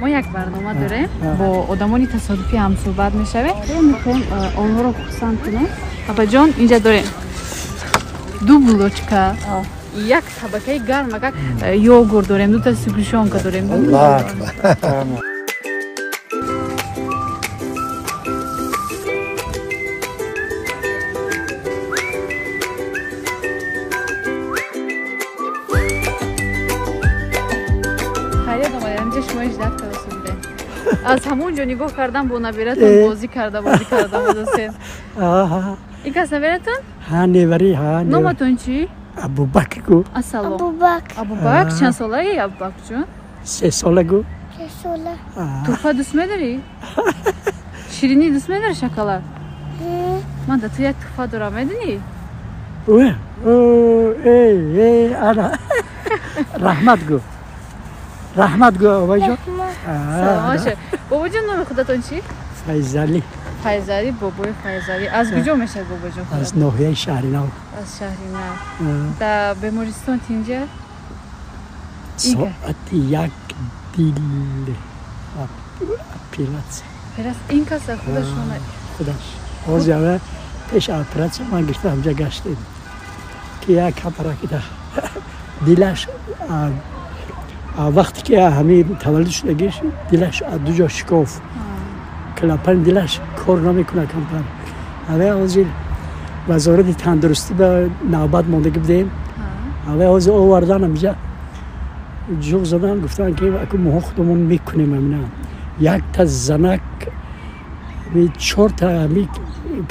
Мо як барнома дорем, бо одамони тасодуфӣ ҳамсӯҳбат мешавем. Мехоҳем онҳоро хурсанд кунем. Апаҷон, инҷа дорем ду булочка, як табакаи гарм, агар йогурт дорем, дута сгущёнка дорем. Аз ҳамон ҷо нигоҳ кардам, бо набиратон бозӣ карда будастед. Ин кас набиратон? Ҳа, неварӣ, ҳа. Номатон чӣ? Абубакр гу. Ассалом. Абубакр. Абубакр, чанд солаи Абубакрҷон? 3 сола гу. 3 сола. Туҳфа дӯст медорӣ? Ширинӣ дӯст медорӣ, шоколад? Ман да ту як туҳфа дорам, медонӣ? Ана. Раҳмат гу. Раҳмат гу, бобоҷон. Саломат шавед. Бобоҷон, номи худатон чӣ? Файзалӣ. Файзалӣ, бобои Файзалӣ. Аз куҷо мешавад бобоҷон? Аз ноҳияи Шаҳри Нав. Аз Шаҳри Нав. Дар бемористон тинҷа? Соати 1 дил оператсия. Ин кас худашон? Худаш. Ҳозир пеш оператсия ман гирифта ҳамҷа гаштем. Ки як капаракида дилаш вақте ки ҳамин таваллуд шудагиш дилаш аз ду ҷо шикоф, клапан дилаш кор намекунад камтар. Ҳавай ҳозир вазорати тандурустӣ ба навбат мондагӣ будем. Ҳавай ҳозир овардан ҳамҷа ҷуғ задан, гуфтанд ки аку моҳо худамон мекунем ҳамина. Якта занак чорта ҳами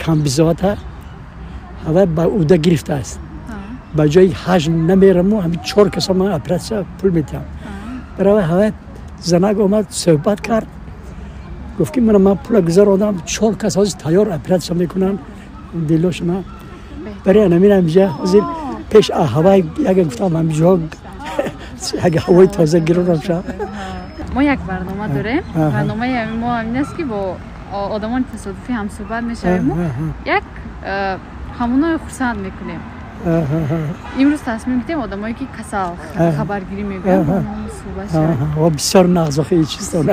камбизоата ҳавай ба уда гирифтааст. Ба ҷои ҳаҷ намераму ҳами 4 каса ман оператсия пул медиҳам. Баравай ҳавай занак омад, суҳбат кард, гуфт ки ман пула гузаронам, 4 кас ҳозир тайёр оператсия мекунанд дилошона. Барои ҳамин ҳамҷа ҳозир пеш ҳавай яга гуфтам ҳамҷо як ҳавои тоза гиронам ша. Мо як барнома дорем. Барномаи мо ҳамин аст ки бо одамони тасодуфӣ ҳамсӯҳбат мешавему як ҳамонои хурсанд мекунем. Имрӯз тасмим гирифтем одамое ки касал хабаргирӣ мегӯянд суҳбат шавем. Бисёр нағз, охи чизтон.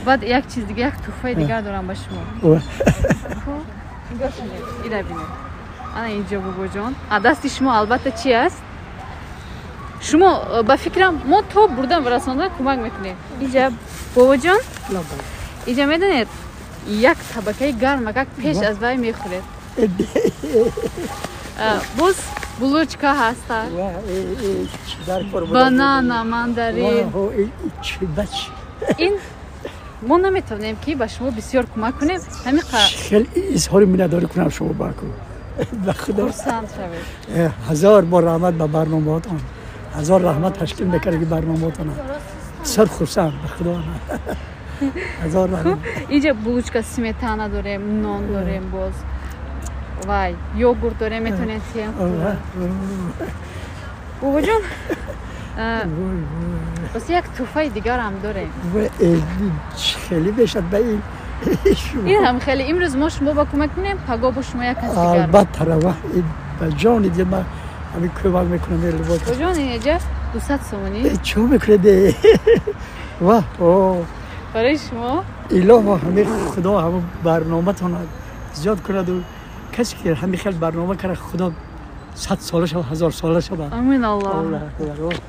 Баъд як чиз дига, як туҳфаи дигар дорам ба шумо. Ира бинед. Ана инҷо бобоҷон. Дасти шумо албатта чи аст? Шумо ба фикрам мо то бурдан ва расондан кӯмак мекунем. Инҷа бобоҷон, инҷа медонед як табакаи гарм агар пеш аз вай мехӯред. Боз булочка ҳаста, банана, мандарин. Ин мо наметавонем ки ба шумо бисёр кӯмак кунем. Хеле изҳори миннатдорӣ кунам шумо баку. Хурсанд шавед. Ҳазор бор раҳмат ба барномаотон. Ҳазор раҳмат ташкил мекардаги барномаотона. Бисёр хурсанд, ба худо. Ҳазор раҳмат. Инҷа булочка, сметана дорем, нон дорем, боз вай йогурт дорем, метавонед тиям. Бобоҷон, боз як туҳфаи дигарам дорем. Хеле мешад ба ин. Ин ҳам хеле. Имрӯз мо шумо ба кӯмак кунем, паго бо шумо як кас дигар. Албатта, рава ба ҷони дил ман ҳамин кӯмак мекунам. Бобоҷон, инҷа 200 сомонӣ. Чӣ мекунед? Ваҳ, барои шумо. Илоҳо ҳамин худо ҳамон барноматон зиёд кунаду касе ки ҳамин хел барнома карда, худо 100 сола шавад, 1000 сола шавад. Амин Аллоҳ.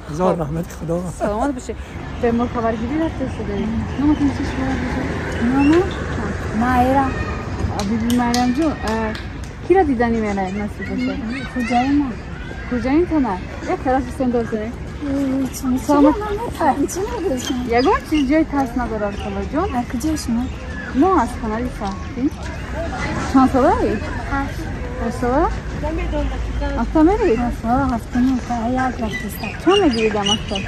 Ҳазор раҳмати худо. Саломат бошед. Бемор хабаргирӣ рафта шудаед. Номатон чӣ шумо? Номам Майра. Биби Майрамҷон, киро диданӣ меравед насиб бошад? Хуҷаина. Хуҷаинтона? Як тараф истендор кунед. Ягон чиз ҷои тарс надорад, холаҷон. Аз куҷо шумо? Мо аз канали Фаҳтин. Чанд солаи? 8 сола? Мактаб мерӣ? Як рафтиста. Чанд мегирӣ дар мактаб?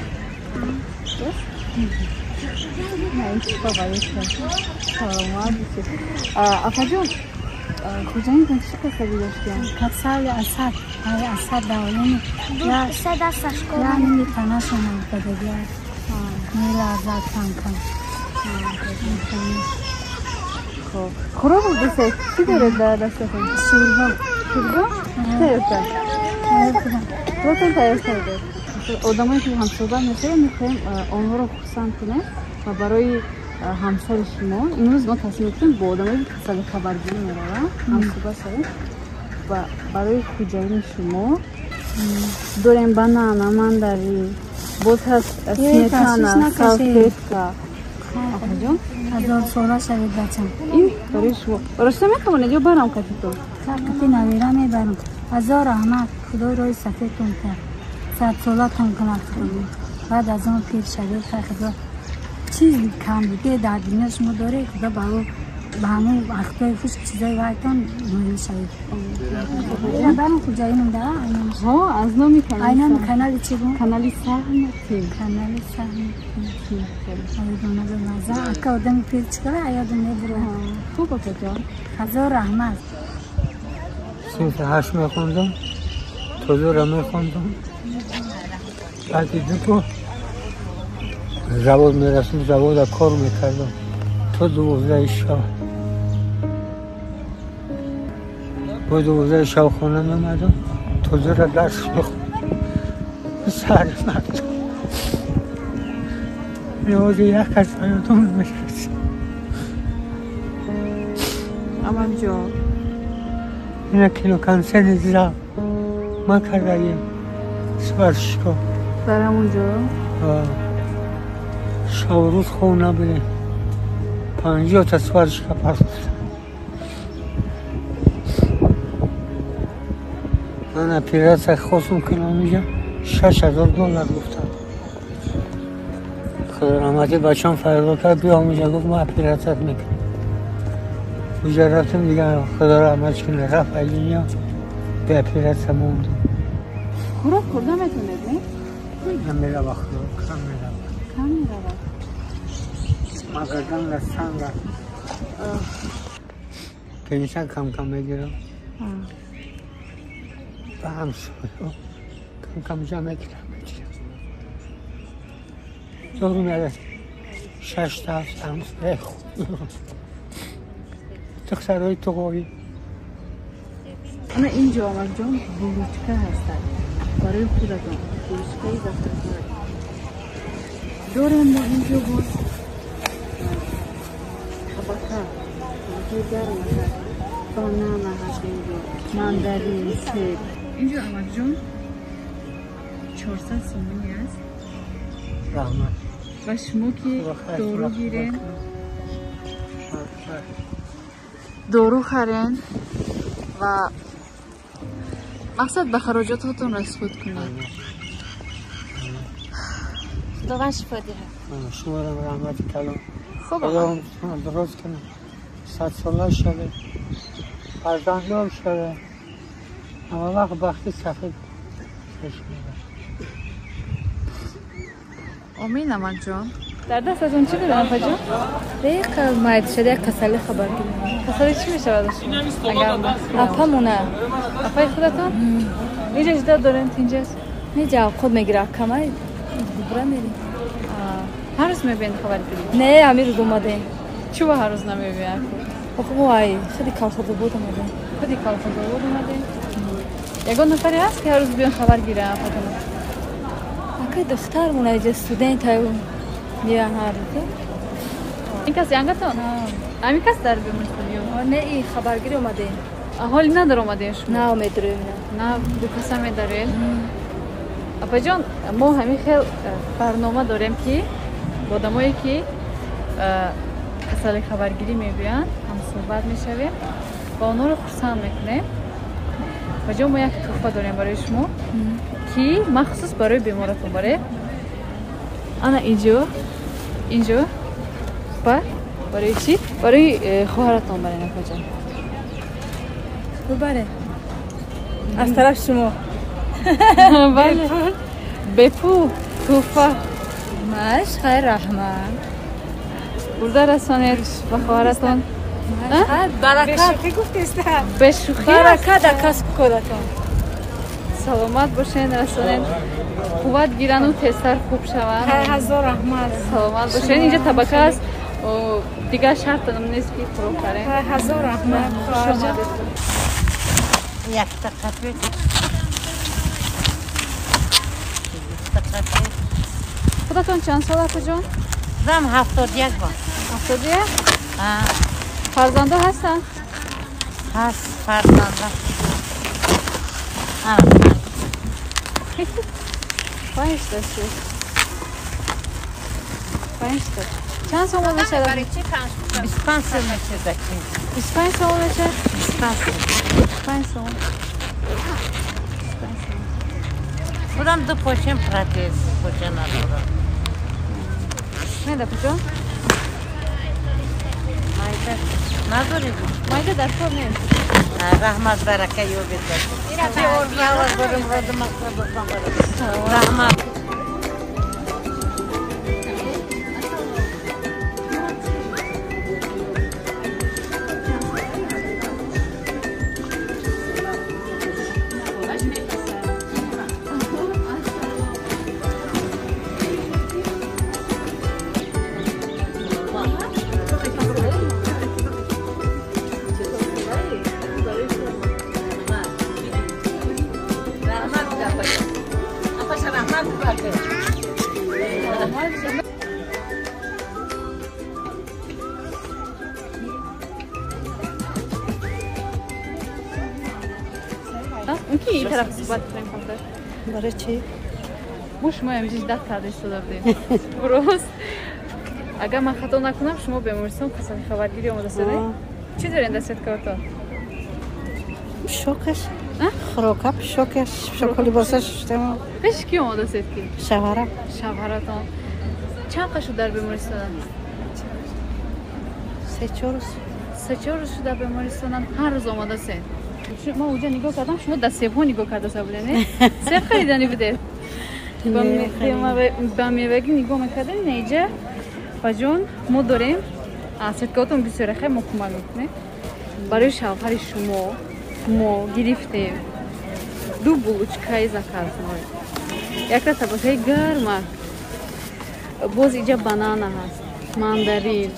Саломат бошед. Апаҷон, хуҷаинтон чӣ касалӣ доштиям? Касали асаб, асаб давлени. Я наметанашон дадагиаш. Меларзад кам-кам. Хоб. Хӯрок бурдасед? Чӣ доред дар дастатон? Шӯрбо. Шӯрбо? Чӣ тайёр кард? Худатон тайёр кардед? Одамое ки ҳамсӯҳбат мешавем, мехоҳем онҳоро хурсанд кунем ва барои ҳамсари шумо имрӯз мо тасмим гирифтем бо одамое ки касали хабаргирӣ мераванд ҳамсӯҳбат шавем ва барои хуҷаини шумо дорем банана, мандарин, боз ҳаст сметана, салфетка. Апаҷон, ҳазор сола шавед бачам. Ин барои шумо. Барои шумо метавонед ё барам катитон? Кати навира мебарам. Ҳазор раҳмат, худои роҳи сафедтон кард. 100 солатон кунад. Баъд аз он пир шавед, худо чиз камбудие дар дунё шумо доред, худо ба ӯ ба ҳамон вақтҳои хуш чизои вайтон ноил шавед. Барам хуҷаинам да? Ҳо, аз номи канали. Ай номи канали чӣ буд? Канали Саҳм Тим. Канали Саҳм Тим. Айдона ба маза. Ака одами пир чӣ кара аёдам мебурад. Хуб апаҷон. Ҳазор раҳмат. Синфи 8 мехондам, тозура мехондам. Баъди дуто завод мерасим, завода кор мекардам то 12 шаб. Бо 12 шаб хона меомадам, тозура дарс мехондам. Сари мардум. Меози як кас ҳаётам намерасид. Амамҷон, ина киноконсерти зал ман кардаем сварщикҳо. Дар ҳамон ҷо? Шабу рӯз хоб набудем. 50 та сварщика партофтам. Ман оператсия хостум кунам инҷа $6000 гуфтам. Худо раҳматӣ бачам фарёд кард, биё инҷа, гуфт ман оператсият мекунам. Уҷа рафтем, дигар худо раҳматш кунад, рафт аз дунё, бе оператсия мондем. Хӯрок хӯрда метавонед, не? Намерава хӯрок, кам мерава. Кам мерава? Магадан ра санг ра. Пенсия кам-кам мегирам. Ба ҳамсоё кам-кам ҷамъ мекунам, метиҳам. Дору мерасад. 6 та 7 ҳамсояи хуб дорам. Духтарои туғоӣ. Ана инҷо амакҷон булочка ҳастад. Барои худатон булочкаи дастархона. Дорем мо инҷо боз табака, табакаи гарм ҳаст, банана ҳаст инҷо, мандарин, себ. Инҷо амакҷон 400 сомонӣ аст. Раҳмат. Ва шумо ки дору гирен, дору харен ва мақсад ба хароҷототон расход кунед. Худованд шифо диҳад. Шуморам раҳмати калон. Хуб, Худо дуруст кунад. 100 сола шавед, фарзанддор шавед. Ҳама вақт бахти сафед пеш меравад. Омин амакҷон. Дар дастатон чӣ буд апаҷон? Деқа майд шуда як касали хабар гирем. Касали чӣ мешавад агар Апамона. Апаи худатон? Инҷа жида дорем тинҷаст? Неҷа авқот мегира акамай бубра мерем. Ҳар рӯз мебиен хабаргирӣ? Не, ҳамин рӯз омадем. Чӣ ба ҳар рӯз намебиен? Охо мо ай худи колхозобод омадем. Худи колхозобод омадем? Ягон нафаре ҳаст ки ҳар рӯз биён хабар гирам апатона? Акай духтармон айҷа студент аю меян ҳар рӯз. Ин кас янгатон? Ҳамин кас дар бемористон ё? Не, и хабаргирӣ омадем. Ҳоли надор омадем шумо? На, медорем. На, ду каса медорем. Апаҷон, мо ҳамин хел барнома дорем ки бо одамое ки касали хабаргирӣ мегӯянд ҳамсӯҳбат мешавем ва онҳоро хурсанд мекунем. Апаҷон, мо як тӯҳфа дорем барои шумо ки махсус барои беморатон баре. Ана инҷо ба барои чӣ? Барои хоҳаратон барен апаҷон. Бубаре. Аз тарафи шумо. Бале. Бепул тӯҳфа. Маш хайр, раҳмат. Бурда расонед ба хоҳаратон. Баракат. Бешӯхӣ. Баракат дар касбу коратон. Саломат бошен, расонед. Қувват гирану тезтар хуб шаванд. Ҳазор раҳмат. Саломат бошен. Инҷа табака аст. Дигар шартам нест ки хӯрок харем. Ҳазор раҳмат. Хуш омадед. Якта қапи. Духта Худатон чанд сол апаҷон? Зам 71 бор. 71? Фарзандо ҳастанд? Ҳаст фарзанда. 5 تا شد. 5 تا. چند سومون میشه؟ 25 سوم میشه. 25 سومون میشه؟ 25 سومون. خودم دو پوچم پراتز پوچه ندارم. نه پوچه؟ مایده نداری؟ مایده در کار نیست. رحمت برکه یو بده. چه ارزو دارم رد مقصد رحمت. ممکن این طرف صحبت کنیم خاطر برای چی؟ ما شما امروز داد کرده ایستاده بودیم. درست؟ اگر من خطا نکنم شما بیمارستان کسانی خبرگیری آمده شده؟ چی دارین دستت کارتون؟ شوکش خوراکه شوکش شوک لباسش شدم. پیش کی آمده شد کی؟ شوهرم. شوهرتان چند قشو در بیمارستان؟ 3-4 روز. 3-4 روز در بیمارستان هر روز آمده شد. ما اونجا نگاه کردم شما در سیب ها نگاه کرده بودین نه؟ سیب خریدنی بوده. با میوگی نگاه میکردن اینجا با جون ما داریم سرکاتون بسیار خیلی ما کمک میکنه. برای شوهر شما ما گرفتیم 2 булочкаи заказной یک تا طبقه گرمک باز اینجا банана هست мандарин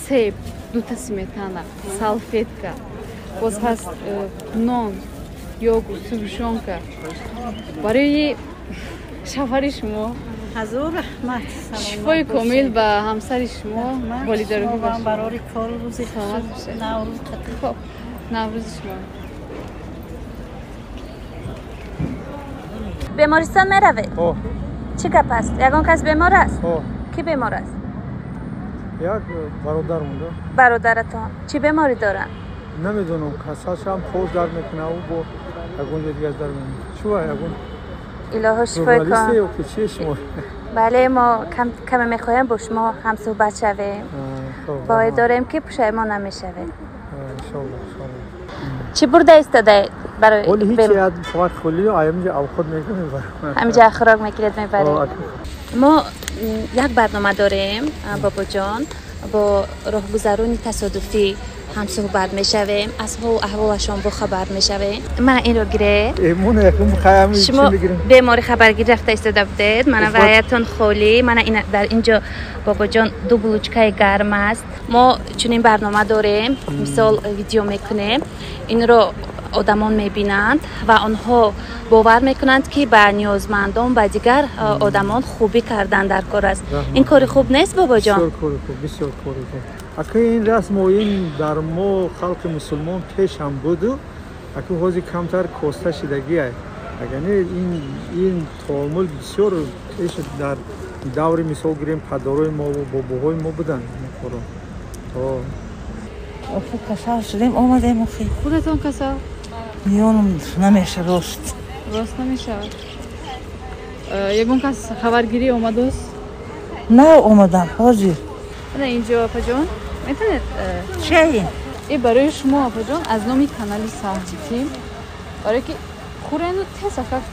себ 2 تا сметана салфетка боз ҳаст нон йогурт сгущёнка барои шавҳари шумо ҳазор раҳмат шифои комил ба ҳамсари шумо волидароҳӣ бошад барори кор рӯзи саломат бошед наврӯз хоб наврӯзи шумо бемористон меравед чӣ гап аст ягон кас бемор аст кӣ бемор аст як бародар монда бародаратон чӣ беморӣ доранд намедонам касалшам поз дард мекунад ӯ бо ягон ҷо дигар дард мекунад чӣ ва ягон илоҳо шифои кон чие шумо бале мо каме мехоҳем бо шумо ҳамсӯҳбат шавем бояд дорем ки пушаймон намешавед чӣ бурда истодаед барои ҳеҷ фақат холи ҳаминҷа авход мекунем мебарам ҳаминҷа хӯрок мегиред мебаред мо як барнома дорем бобоҷон бо роҳгузарони тасодуфӣ ҳамсӯҳбат мешавем аз ҳол аҳволашон бохабар мешавем мана инро гиред шумо бемори хабаргирӣ рафта истода будед мана ваятон холӣ мана дар инҷо бобоҷон 2 булочкаи гарм аст мо чунин барнома дорем мисол видео мекунем инро одамон мебинанд ва онҳо бовар мекунанд ки ба ниёзмандон ба дигар одамон хубӣ кардан дар кор аст ин кори хуб нест бобоҷон бисёр кори хуб ака ин расму ин дар мо халқи мусулмон пеш ҳам буду ака ҳозир камтар коста шидагиа агар не ин таомул бисёр пеш дар даври мисол гирем падарои мо бобоҳои мо буданд ин коро охи касал шудем омадем охи худатон касал миёнам намеша рост рост намешавад ягон кас хабаргирӣ омадааст на омадам ҳозир ана инҷо апаҷон метавонед чӣ и барои шумо апаҷон аз номи канали Саҳҷитим барое ки хӯрену тез афак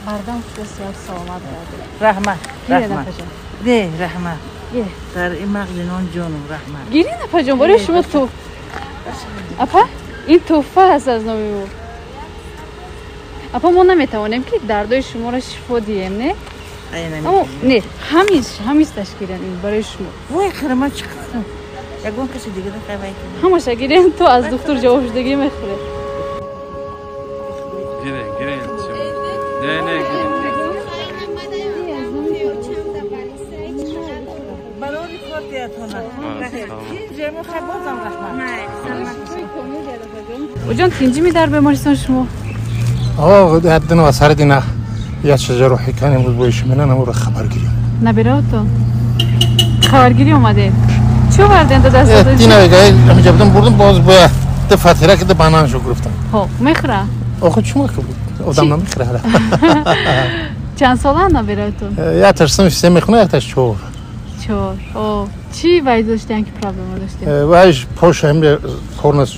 бардам шуда сиҳат саломат гардед раҳмат гиред апаҷон не раҳмат дар ин мағзи нон ҷонум раҳмат гиред апаҷон барои шумо ту апа ин тӯҳфа аст аз номи мо апа мо наметавонем ки дардои шуморо шифо диҳем не аммо не ҳамис ташкилан ин барои шумо вой хирма чӣ қадр ягон каси дигара хавай ҳамаша гирен то аз духтур ҷавоб шудагӣ мехӯред гирен гирен не не гирен بابا جان تینجی می در بیمارستان شما؟ آه حدنا سر دینا یا چه جراحی کنیم امروز باید منن امروز خبرگیری نبیراتون خبرگیری اومده چه آوردین دو دست دینا دیگه همینجا بودم بردم باز با ده فتیره که ده بانانشو گرفتم. خب میخوره؟ آخه چما که بود آدم نمیخوره. چند ساله نبیراتون؟ یا تش سه میخونه یا تش 4. 4. او چی وای داشتین که پرابلم داشتین؟ وایش پاش هم کورنس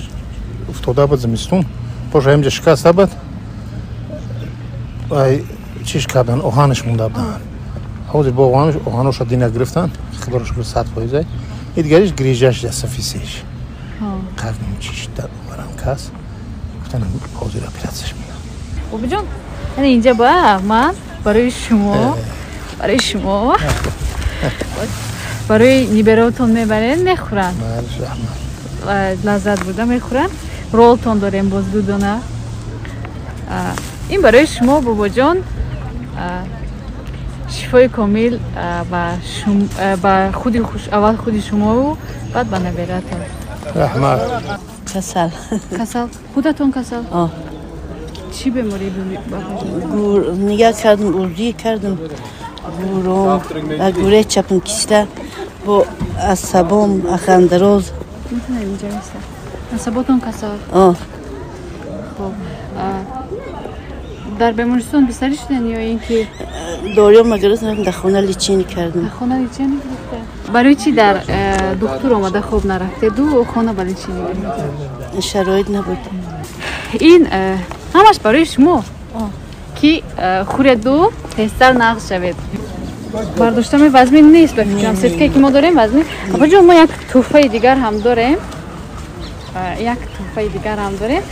افتاده بود زمستون پاش هم شکسته بود وای چیش کردن آهنش مونده بودن حاضر با آهنش آهنش دینا گرفتن خدا رو شکر 100% این دیگرش گریجش دست فیسش قدم چیش در برام کس گفتن حاضر اپراسیش میدم. بابا جان یعنی اینجا با من برای شما برای شما برای نیبراتون میبرن میخورن لذت بوده میخورن. رولتون داریم باز دو دونه. این برای شما بابا جان شفای کامل با خودی خوش اول خودی شما و بعد با نبیرتون. رحمت. کسل. کسل خودتون کسل؟ آه. چی بیماری بابا؟ نگاه کردم اوزی کردم گورم و گوره چپم کشته با عصبام اخندروز. میتونم اینجا بیستم. عصباتون کسل؟ آه. خب در بیمارستان بستری شدن یا اینکه داروی مگرفتم در خانه لیچینی کردم. در خانه لیچینی گرفته. برای چی در دکتر آمده خوب نرفته دو خانه برای چی گرفته؟ شرایط نبود. این همش برای شما که خورد دو تستر نقص شود. برداشتم وزنی نیست به فکرم سرکه که ما داریم وزنی. آقا جان ما یک تحفه دیگر هم داریم. یک تحفه دیگر هم داریم.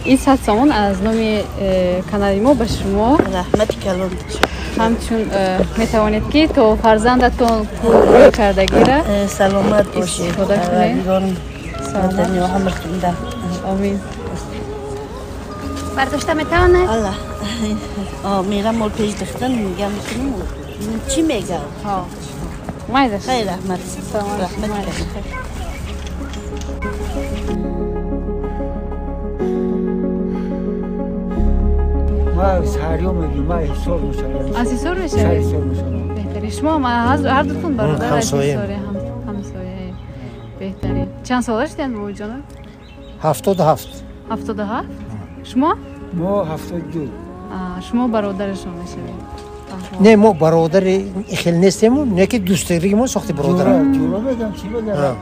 این 100 سومون از نام کانال ما به شما رحمت کلام همچون میتوانید که تو فرزندتون پول کردگی را سلامت باشید استفاده کنید. آمین. برداشته میتونه؟ الله میرم مال پیش دختن میگم چی میگم؟ ها مایده خیلی رحمت رحمت ما سریع میگیم ما حساب میشم. از حساب میشه؟ حساب میشم. بهتره شما ما هر دوتون برادر همسایه همسایه بهتره. چند ساله شدین بابا جان؟ 77. 77؟ شما؟ ما 72. شما برادرشون میشید؟ نه ما برادر خیلی نیستیم، نه که دوستی ما ساخت برادر. جورا بگم چی بگم؟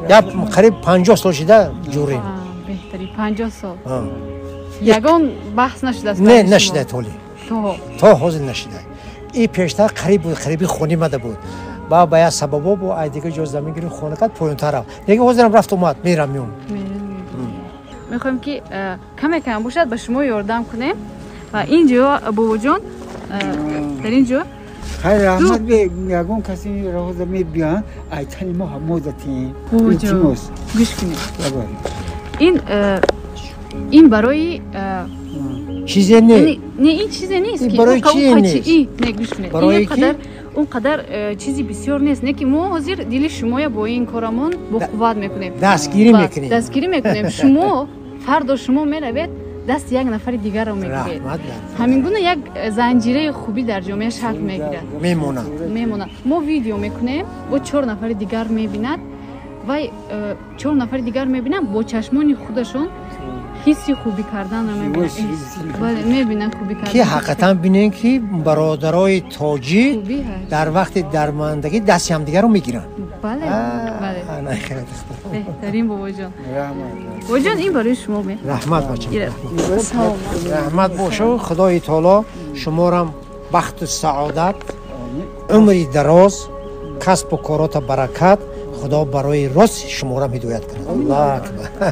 یا قریب 50 سال شده جوریم. بهتری 50 سال. یگان بحث نشده است؟ نه نشده تولی. تا حاضر نشده. این پیشتر قریب بود، قریبی خونی مده بود. با باید سببا با ای دیگه جز زمین گیری خونه کرد پایین تر. دیگه حاضرم رفت اومد میرم میوم. میخوایم که کمی کم باشد به شما یاردم کنیم و اینجا بابا جان در اینجا خیر رحمت به یگان کسی راز می بیان ایتن ما هم مدتیم. بابا جان گوش کنید. این برای چیزی نه نه این چیزی نیست که برای چی نیست؟ نه گوش کنید اینقدر اونقدر چیزی بسیار نیست نه که ما حاضر دل شما با این کارمون با قوت میکنیم دستگیری میکنیم دستگیری میکنیم. شما فردا شما میروید دست یک نفر دیگر رو میگیرید. همین گونه یک زنجیره خوبی در جامعه شکل میگیرد میمونه. ما ویدیو میکنیم با 4 نفر دیگر میبیند و 4 نفر دیگر میبینند با چشمان خودشون حسی خوبی کردن رو میبینن. بله میبینن خوبی کردن که حقیقتا بینن که برادرای تاجیک در وقت درماندگی دست همدیگه رو میگیرن. بله بله بهترین بابا جان. بابا جان این برای شما می رحمت باشه. رحمت باشه. خدای تعالی شما را بخت و سعادت، عمری دراز، کسب و کارات برکت، خدا برای راست شما را هدایت کند. الله اکبر.